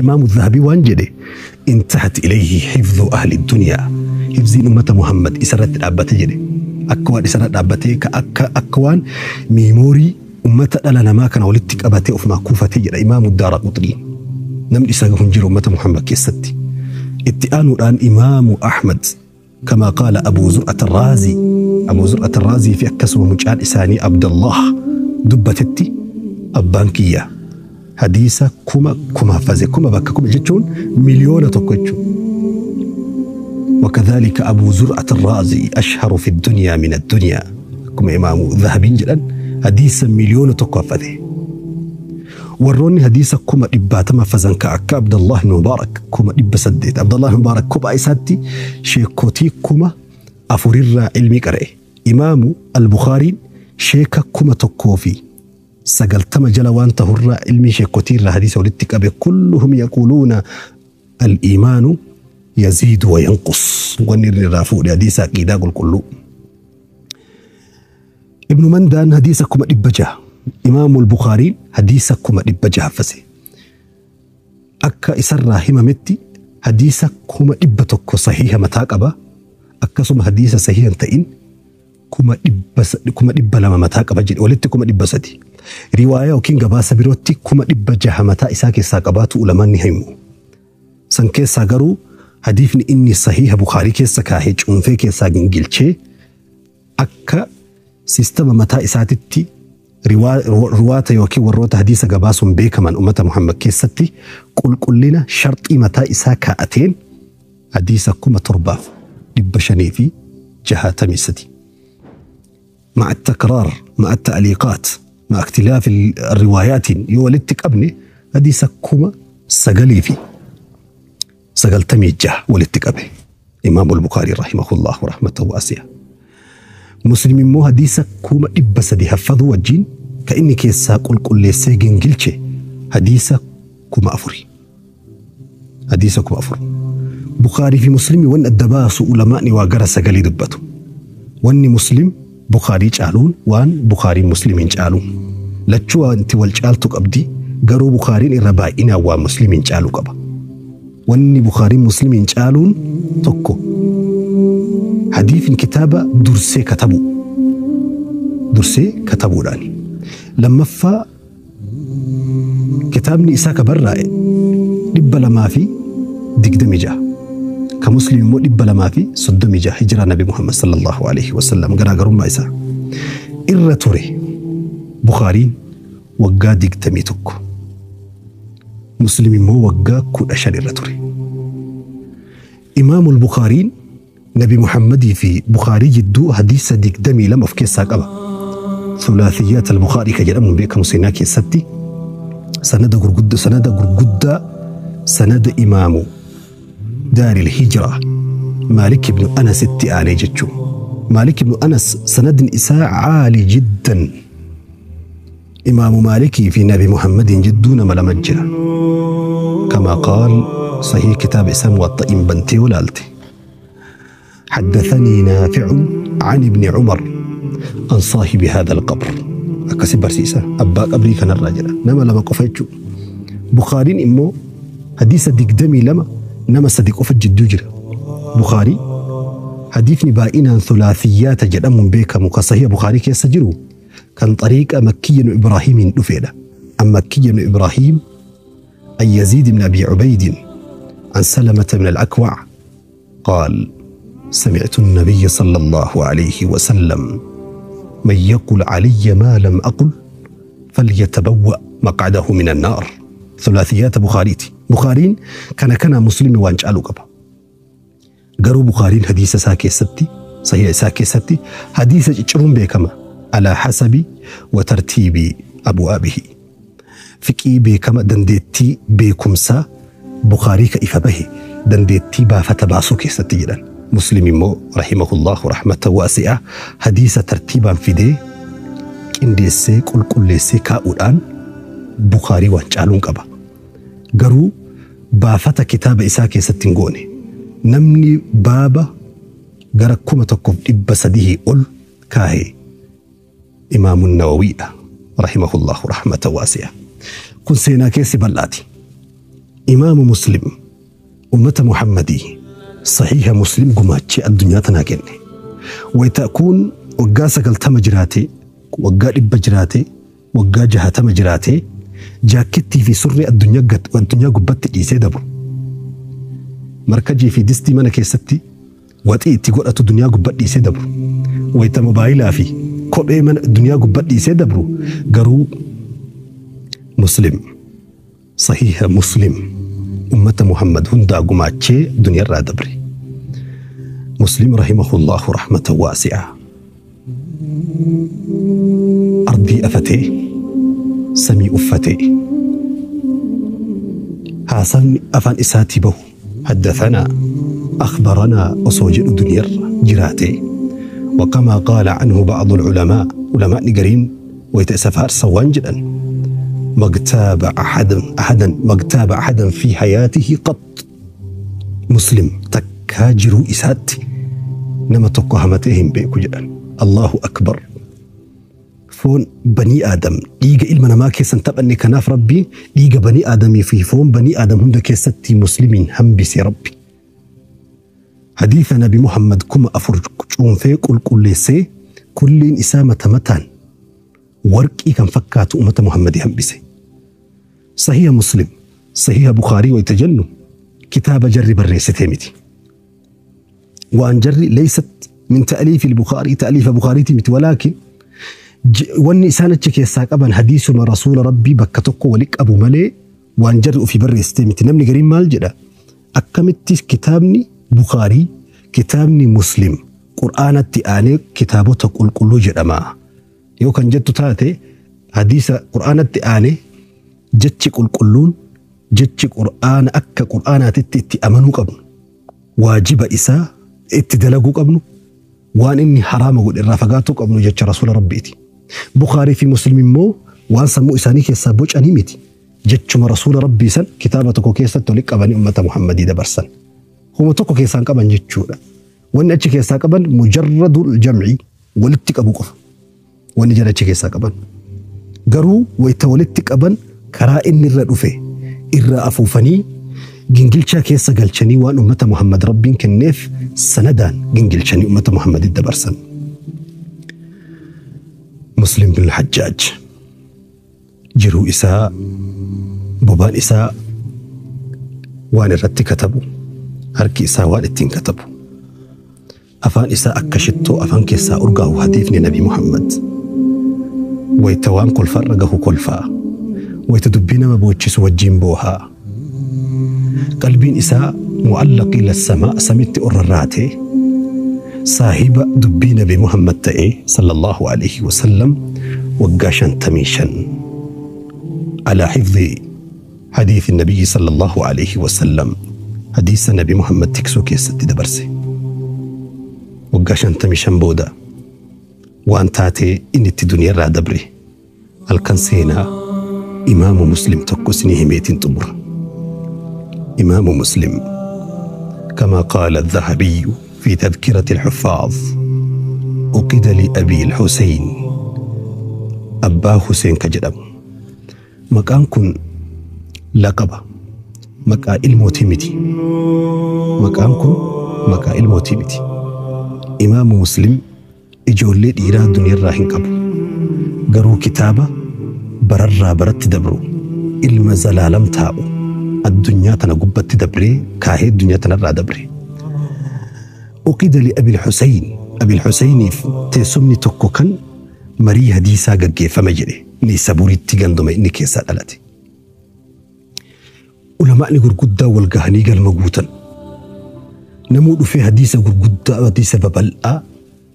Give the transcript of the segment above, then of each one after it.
Imaamu Zahabii waan jedhe: intahat ilayhi hifdhu ahli dunyaa, hifziin ummata Muhammad isarratti dhaabbate jedhe. Akka waan isarra dhaabbatee, akka waan memory ummata dhala namaa kana walitti qabatee ofumaa kuufatee jedha Imaamu Daara Quxniin. Namni isa hin jiru ummata Muhammad keessatti. Itti aanuudhaan Imaamu Ahmad, كما قال أبو زرعة الرازي، أبو زرعة الرازي fi akkasuma mucaan isaanii Abdallah dubbatetti, abbaan kiyya hadiisa 10,000 haffaze. Kuma bakka kuma jechuun 1,000,000 jechuun. وكذلك أبو زرعة الرازي أشهر في الدنيا من الدنيا. كما إمام ذهبي جدا حديث 1,000,000 حفظه. Warroonni hadiisa 80,000 hafazan ka akka Abdallah ibn Mubaarak 800,000. Abdallah ibn Mubaarak kophaa isaatti sheekotii 4000rraa ilmii qara'e. Imaamu Al-Bukhaariin sheeka 1090 jala waan tahurraa ilmii sheekotii irraa hadiisa walitti qabe. كلهم يقولون الإيمان يزيد وينقص. Wanni inni irraa fuudhe hadiisa aqiidaa qulqulluu. Ibnu Mandaan hadiisa 600,000, Imaamu Al-Bukhaariin hadiisa 600,000 haffase. Akka isarraa himametti hadiisa 100,000 sahiha mataa qaba. Akkasuma hadiisa sahiha hin ta'in 200,000 mataa qaba jedhe, walitti 300,000. Riwaayaa yookiin gabaasa birootti 600,000 mataa isaa keessaa qabaatu ulamaan ni himu. San keessaa garuu hadiifni inni sahiha Bukhaarii keessa kaahee cuunfee keessaa gingilchee akka sistama mataa isaatitti ruwaata yookiin warroota hadiisa gabaasuun beekaman ummata Muhammad keessatti qulqullina sharxii mataa isaa kaa'ateen hadiisa 7563. مع التكرار، مع التعليقات، مع اختلاف الروايات yoo walitti qabne hadiisa 9096 walitti qabe Imaam Al-Bukhari رحمه الله رحمة واسعة. Muslim immoo hadiisa 300,000 haffaduu wajjin ka inni keessaa qulqulleessee gingilche hadiisa 4000. Hadiisa 4000. Bukhaarii fi Muslimii wanni adda baasu ulamaani waa gara sagalii dubbatu. Wanni Muslim Bukhaarii caaluun, waan Bukhaarii Muslimiin caaluun. Lachuu wanti wal caaltu qabdi, garuu Bukhaariin irra baay'inaan waan Muslimiin caalu qaba. Wanni Bukhaariin Muslimiin caaluun tokko hadiifin kitaaba dursee katabu. Dursee katabuudhaani. Lammaffaa, kitaabni isaa ka barraa'e 226. Ka Muslim immoo 236 hijiraa Nabi Muhammad صلى الله عليه وسلم. Garaagarummaa isaa irra ture Bukhaariin waggaa 21. Muslim immoo waggaa 15 irra ture. Imaamul Bukhaariin Nabi Muhammadii fi Bukhaarii jidduu hadiisa 22 of keessaa qaba. ثلاثيات البخاري ka jedhamuun beekamu seenaa keessatti sanada gurguddaa, sanada gurguddaa, sanada imaamu دار الهجرة مالك بن أنس itti aanee jechuu. مالك بن أنس sanadni isaa عالي جدا. إمام مالك fi Nabi Muhammad jidduu nama lama jira. كما قال صحيح كتاب isaa Muwaxxa'iin bantee walaalte: حدثني نافع عن ابن عمر عن صاحب هذا القبر. Akkasi barsiisa abbaa qabrii kanarraa jedha. Nama lama qofa jechuu. Bukhaariin immoo hadiisa 22 nama sadi qofa jidduu jira. Bukhaarii hadiifni baay'inaan ثلاثيات jedhamuun beekamu kan sahiha Bukhaarii keessa jiru kan xariiqa Makkiyya ibn Ibraahimiin dhufeedha. An Makkiyya ibn Ibraahim an Yaziid ibn Abi Cubayd عن سلمة بن الأكوع قال: سمعت النبي صلى الله عليه وسلم: من يقل علي ما لم أقل فليتبوأ مقعده من النار. ثلاثيات Bukhaariiti. Bukhaariin kana kana Muslimii waan caalu qaba. Garuu Bukhaariin hadiisa isaa keessatti, sahiha isaa keessatti hadiisa cicciruun beekama. على حسب وترتيب أبوابه. Fiqii beekama, dandeettii beekumsaa Bukhaarii ka ifa bahe dandeettii baafata baasuu keessatti jedhan. Muslim immoo رحمه الله رحمة واسعة hadiisa tartiibaan fidee qindeessee qulqulleessee kaa'uudhaan Bukhaarii waan caaluun qaba. Garuu baafata kitaaba isaa keessatti hin goone. Namni baaba gara 1300 ol kaahee Imaamu Nawawiidha. رحمه الله رحمة واسعة. Kun seenaa keessi bal'aati. Imaamu Muslim ummata Muhammadii sahiha Muslim gumaachee addunyaa tanaa kenne. Wayita kun waggaa 90 jiraate, waggaa 100 jiraate, waggaa 60 jiraate, jaakkettii fi surree addunyaa gubbatti dhiisee dabru. Markajii fi distii mana keessatti waxii itti godhatu duniyaa gubbatti dhiisee dabru. Wayita mobaayilaa fi kophee mana duniyaa gubbatti dhiisee dabru, garuu Muslim, sahiha Muslim ummata Muhammad hundaa gumaachee duniyaarraa dabre. Muslim rahimahullahu rahmatan waasi'a. Ardii afatee, samii uffatee, haasawni afaan isaatii bahu haddathanaa akhbaranaa osoo jedhu duniyaarra jiraatee. وكما قال عنه بعض العلماء، علماء قرين ويتأسفار سوان جدا، ما اغتاب أحدا ما اغتاب أحدا في حياته قط. مسلم تكاجروا إسات نما تقهمتهم بيكو جدا. الله أكبر. فون بني آدم ديغا إلما نما كيسن تبني كناف ربي ديغا بني آدم في فون بني آدم هند كيستي مسلمين هم بسي ربي. حديث نبي محمد كما أفر cuunfee qulqulleessee kulliin isaa mata mataan warqii kan fakkaatu ummata Muhammadii hambise. Sahiha Muslim, sahiha Bukhaarii wayita jennu kitaaba jarri barreessitee miti. Waan jarri leysat min ta'liifi al-Bukhaarii, ta'liifa Bukhaariiti miti, walaakin wanni isaan achi keessaa qaban hadiisuma rasuula Rabbii bakka tokko wali qabu malee waan jarri ofii barreessitee miti. Namni gariin maal jedha? Akkamitti kitaabni Bukhaarii, kitaabni Muslim Qur'aanatti aanee kitaabota qulqulluu jedhama? Yoo kan jettu taate, hadiisa Qur'aanatti aanee jechi qulqulluun, jechi Qur'aana akka Qur'aanaatitti itti amanuu qabnu, waajiba isaa itti dalaguu qabnu, waan inni haraama godhe irraa fagaatuu qabnu jecha rasuula Rabbiiti. Bukhaarii fi Muslim immoo waan sammuu isaanii keessaa bocanii miti. Jechuma rasuula Rabbii san kitaaba tokko keessatti walitti qabanii ummata Muhammadii dabarsan. Homa tokko keessaan qaban jechuudha. Wanni achi keessaa qaban mujarradul jam'i, walitti qabu qofa. Wanni jala achi keessaa qaban. Garuu wayita walitti qaban karaa inni irra dhufe irraa afuufanii gingilchaa keessa galchanii waan ummata Muhammad Rabbiin kenneef sanadaan gingilchanii ummata Muhammaditti dabarsan. Muslim bin Hajjaaj jiruu isaa, bobaan isaa waan irratti katabu, harki isaa waan ittiin katabu, afaan isaa akka shittoo afaan keessaa urgaa'u hadiifni Nabi Muhammad. Wayita waan kolfarra gahu kolfaa, wayita dubbii nama boochisu wajjiin boohaa, qalbiin isaa mu'allaq ila samaa, samitti orrarraatee saahiba dubbii Nabi Muhammad ta'ee sallallahu alaihi wasallam waggaa 55 على حفظ حديث النبي صلى الله عليه وسلم، حديث النبي محمد تكسو كيست دبرسي waggaa 55 booda waan taatee inni itti duniyaarraa dabre halkan seenaa imaamu Muslim tokko isinii himeetiin xumura. Imaamu Muslim كما قال الذهبي في تذكرة الحفاظ أقد لأبي الحسين، أبا حسين كجدم. مكان كن لقبة مكا ilmootii miti. Maqaan kun maqaa ilmootii miti. Imaamu Muslim ijoollee dhiiraa duniyaarraa hin qabu. Garuu kitaaba bararraa baratti dabru, ilma zalaalam taa'u addunyaa tana gubbatti dabree kaahee addunyaa tanarraa dabre. Uqida li Abil Husayn, Abil Husayniif teessumni tokko kan marii hadiisaa gaggeeffame jedhe ni saburitti ganduma inni keessaa dhalate. Ulamaa'ni gurguddaa wal gahanii galma guutan. Namuu dhufee hadiisa gurguddaa, hadiisa babal'aa,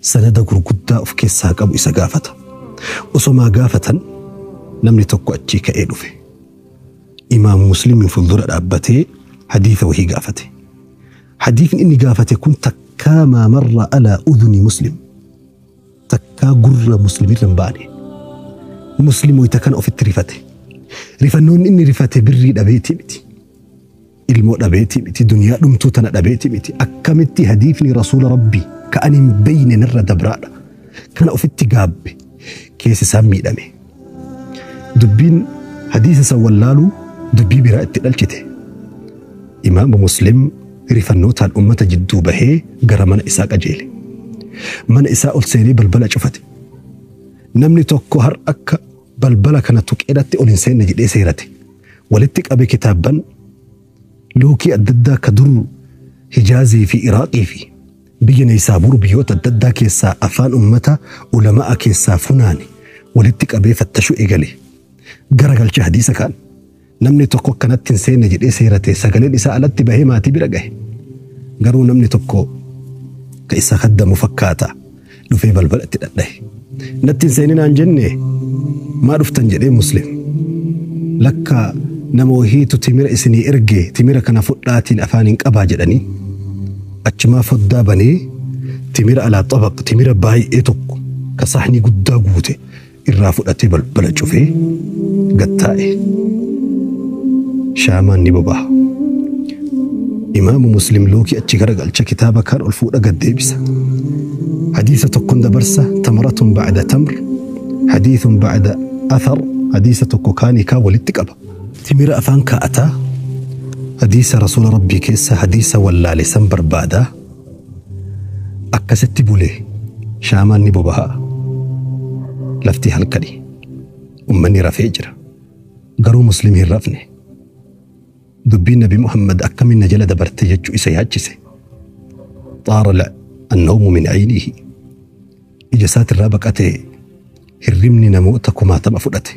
sanada gurguddaa of keessaa qabu isa gaafata. Osomaa gaafatan namni tokko achii ka'ee dhufe. Imaamu Muslimiin fuuldura dhaabbatee hadiisa wahii gaafate. Hadiifni inni gaafate kun takkaa maa marra alaa udhuni Muslim. Takkaa gurra Muslimirra hin baane. Muslim wayita kana ofitti rifate. Rifannoon inni rifate birrii dhabeetii miti. Ilmoo dhabeetii miti. Duniyaa dhumtuu tana dhabeetii miti. Akkamitti hadiifni rasuula Rabbii ka ani hin beeyne narra dabraadha? Kana ofitti gaabbe. Keessa isaan miidhame. Dubbiin hadiisa san wallaaluu dubbii biraa itti dhalchite. Imaamu Muslim rifannootaan ummata jidduu bahee gara mana isaa qajeele. Mana isaa ol seenee balbala cufate. Namni tokko har akka balbala kana tuqeedhatti ol hin seenne jedhee seerate. Walitti qabe kitaabban luukii adda addaa ka dur Hijaazii fi Iraaqii fi biyya Neysaabuur biyyoota adda addaa keessaa afaan ummata ulamaa keessaa funaane walitti qabee fattashuu eegale. Garagalcha hadiisa kaan. Namni tokko akkanatti hin seenne jedhee seerate sagaleen isaa alatti bahee maatii bira gahe. Garuu namni tokko ka isa kaddamu fakkaata dhufee balbala itti dhadhahe. Natti hin seeninaan jenne maa dhuftan jedhee Muslim. Lakka nama wahiitu timira isinii erge timira kana fudhaatiin afaan hin qabaa jedhanii achumaa foddaa banee timira alaa xabaq timira baay'ee tokko ka sahnii guddaa guute irraa fudhatee balbala cufee gattaa'e. Shaamaan ni boba'a. Imaamu Muslim luukii achi garagalcha kitaaba kaan ol fuudha gad deebisa. Hadiisa tokkon dabarsa tamaratun ba'da tamr hadiithun ba'da athar hadiisa tokko kaanii kaan walitti qaba. Timira afaan kaa'ataa hadiisa rasuula rabbii keessa hadiisa wallaale san barbaadaa akkasitti bulee shaamaan ni boba'a. Lafti halkani ummanni rafee jira. Garuu Muslim hin rafne. Dubbiin Nabi Muhammad akkamiin na jala dabarte jechuu isa yaachise. Xaara annawmu min aynihi. Ija isaatirraa baqatee hirribni namoota kumaatama fudhate.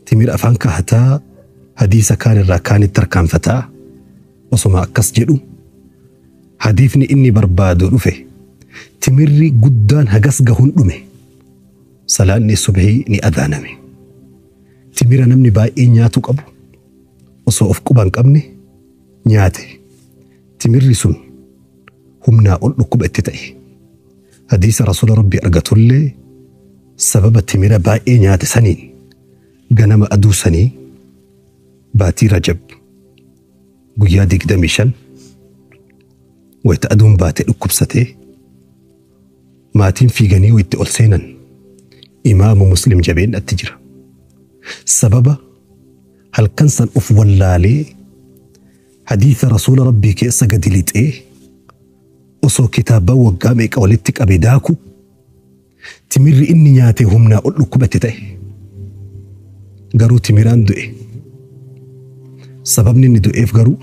Timira afaan kaahataa hadiisa kaan irraa kaanitti tarkaanfataa osoma akkas jedhu hadiifni inni barbaadu dhufe. Timirri guddaan hagas gahuun dhume. Salaanni subhii ni adaaname. Timira namni baay'ee nyaatu qabu osoo of quba hin qabne nyaate. Timirri sun humnaa ol dhukkuba itti ta'e. Hadiisa rasuula rabbii argatullee sababa timira baay'ee nyaate saniin ganama aduu sanii baatii Rajab guyyaa 25 wayita aduun baatee dhukkubsatee maatiin fiiganii wayitti ol seenan Imaamu Muslim jabeenatti jira. Sababa halkan san of wallaalee hadiisa rasuula rabbii keessa gadi lixee osoo kitaabban waggaa meeqa walitti qabe daaku timirri inni nyaate humnaa ol dhukkubate ta'e. Garuu timiraan du'e. Sababni inni du'eef garuu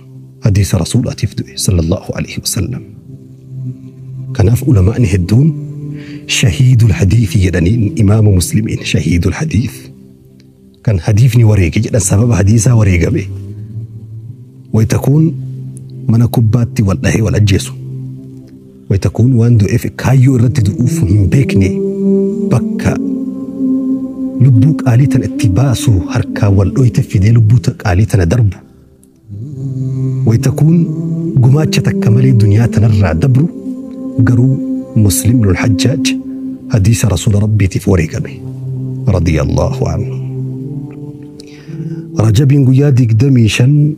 hadiisa rasuulaatiif du'e sallallahu alaihi wasallam. Kanaaf ulamaa'ni hedduun shahiidul hadiisi jedhaniin Imaamu Muslimiin shahiidul hadiis. Kan hadiifni wareege jedhan sababa hadiisaa wareegame. Wayitakuun mana kubbaatti wal dhahee wal ajjeesu. Wayitakuun waan du'eef kaayyoo irratti du'uuf hin beekne bakka lubbuu qaalii tana itti baasu harkaa wal dhoyte fidee lubbuu qaalii tana darbu. Wayitakuun gumaacha takka malee duniyaa tanarraa dabru garuu Muslim ibnul Hajjaaj hadiisa rasuula rabbiitiif wareegame. Radiyallahu anhu. Rajabiin guyyaa 25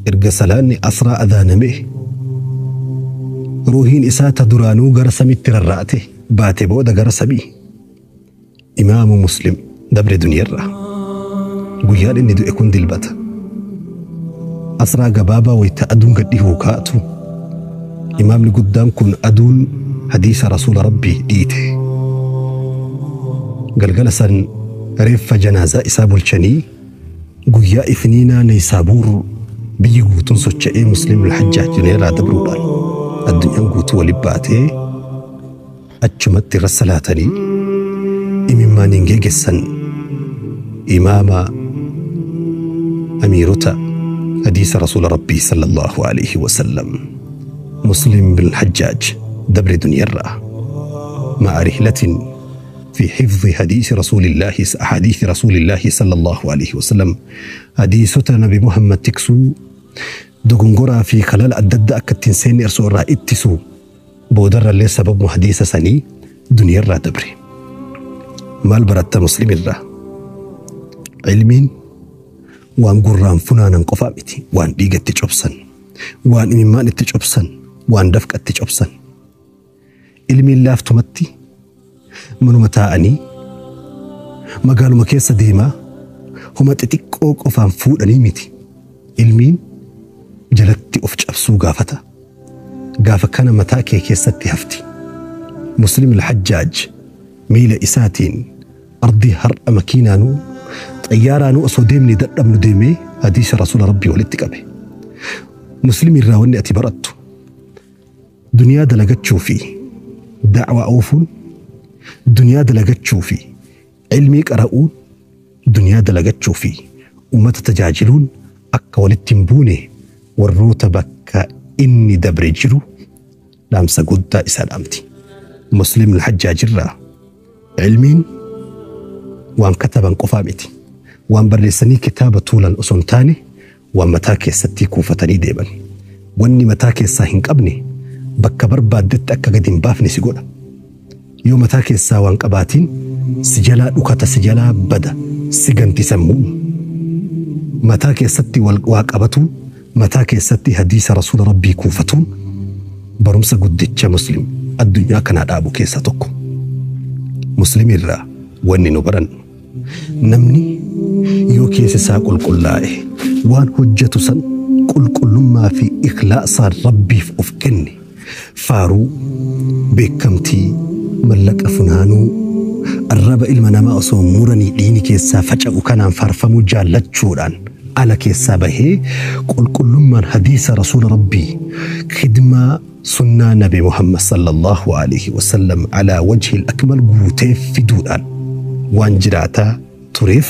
erga salaanni asraa adaaname ruuhiin isaa ta duraanuu gara samitti rarra'ate baate booda gara samii Imaamu Muslim dabre duniyarraa. Guyyaan inni du'e kun dilbata. Asraa gabaabaa wayita aduun gad dhihuu kaatu imaamni guddaan kun aduun hadiisa rasuula rabbii dhiite. Galgala san reeffa janaazaa isaa bulchanii guyyaa ifniinaa Neysaabuur biyyi guutuun socho'ee Muslim al-Hajjaaj duniyarraa dabruudhaan addunyaan guutuu waliin baatee achumatti irra salaatanii imimmaaniin geeggessan imaama amiirota hadiisa rasuula rabbii sallallahu alaihi wasallam Muslim bin Hajjaaj dabre duniyarraa ma'a rihlatin في حفظ حديث رسول الله أحاديث رسول الله صلى الله عليه وسلم. حديث نبي محمد تكسو دغنغورا في خلال الدد أكتين سين إرسو را اتسو بودر اللي سبب حديث سني دنيا را دبري. مال برات مسلم الرا علمين وان قران فنانا قفامتي وان ديغت تجوبسن وان إيمان تجوبسن وان دفق تجوبسن علمي لافتمتي manuma taa'anii magaaluma keessa deemaa homa xixiqqoo qofaan fuudhanii miti. Ilmiin Jalatti of cabsuu gaafata. Gaafa kana mataa kee keessatti hafti. Muslim al-Hajjaaj miila isaatiin ardii har'a makiinaanuu xayyaaraanuu osoo deemne dadhabnu deemee hadiisa rasuula rabbii walitti qabe. Muslim irraa wanni ati barattu duniyaa dalagachuu fi da'waa oofuun, duniyaa dalagachuu fi ilmii qara'uun, duniyaa dalagachuu fi ummata tajaajiluun akka walitti hin buune warroota bakka inni dabre jiru dhaamsa guddaa isaa dhaamti. Muslim al-Hajjaaj irraa ilmiin waan kataban qofaa miti. Waan barreessanii kitaaba tuulan osoo hin taane waan mataa keessatti kuufatanii deeman. Wanni mataa keessaa hin qabne bakka barbaaddetti akka gadi hin baafne si godha. Yoo mataa keessaa waan qabaatiin si jalaa dhukata, si jalaa bada, si ganti sammuun. Mataa keessatti waa qabatuun, mataa keessatti hadiisa rasuula rabbii kuufatuun barumsa guddicha Muslim addunyaa kanaa dhaabu keessaa tokko. Muslim irraa wanni nu barannu namni yoo keessa isaa qulqullaa'e waan hojjetu san qulqullummaa fi ikhlaasaan rabbiif of kenne faaruu, beekamtii, mallaqa funaanuu, arraba ilma namaa osoo muranii dhiini keessaa faca'u kanaan faarfamuu jaallachuudhaan ala keessaa bahee qulqullummaan hadiisa rasuula rabbii khidmaa sunnaa nabi Muhammad sallallahu alaihi wasallam alaa wajhi al-akmal guutee fiduudhaan waan jiraataa tureef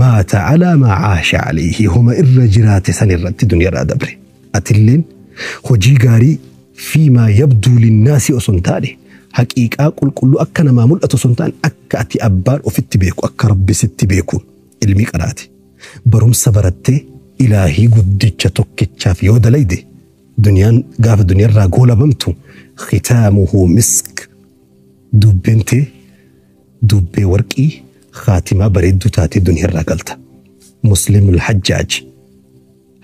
maata alaa maa caasha alayhi homa irra jiraate san irratti duniyaarraa dabre. Atilleen hojii gaarii fiimaa yabduu linnaasi osoo hin taane haqiiqaa qulqulluu akka namaa mul'atu osoo hin taane akka ati abbaan ofitti beeku akka rabbi sitti beekuun ilmii qaraati. Barumsa barattee ilaahii guddicha tokkichaaf yoo dalayde duniyaan gaafa duniyaarraa goolabamtu khitaamuhu misk, dubbeen tee dubbee warqii khaatimaa bareedduu taatee duniyaarraa galta. Muslim al-Hajjaaj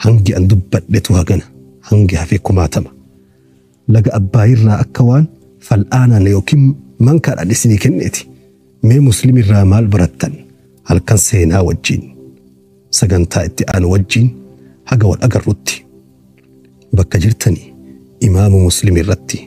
hangi an dubbadhetu hagana, hangi hafee kumaatama. Laga Abbaayirraa akka waan fal'aanaan yookiin mankaadhaan isinii kenneeti. Mee Muslim irraa maal barattan? Halkan seenaa wajjin sagantaa itti aanu wajjin haga wal agarrutti bakka jirtanii imaamu Muslim irratti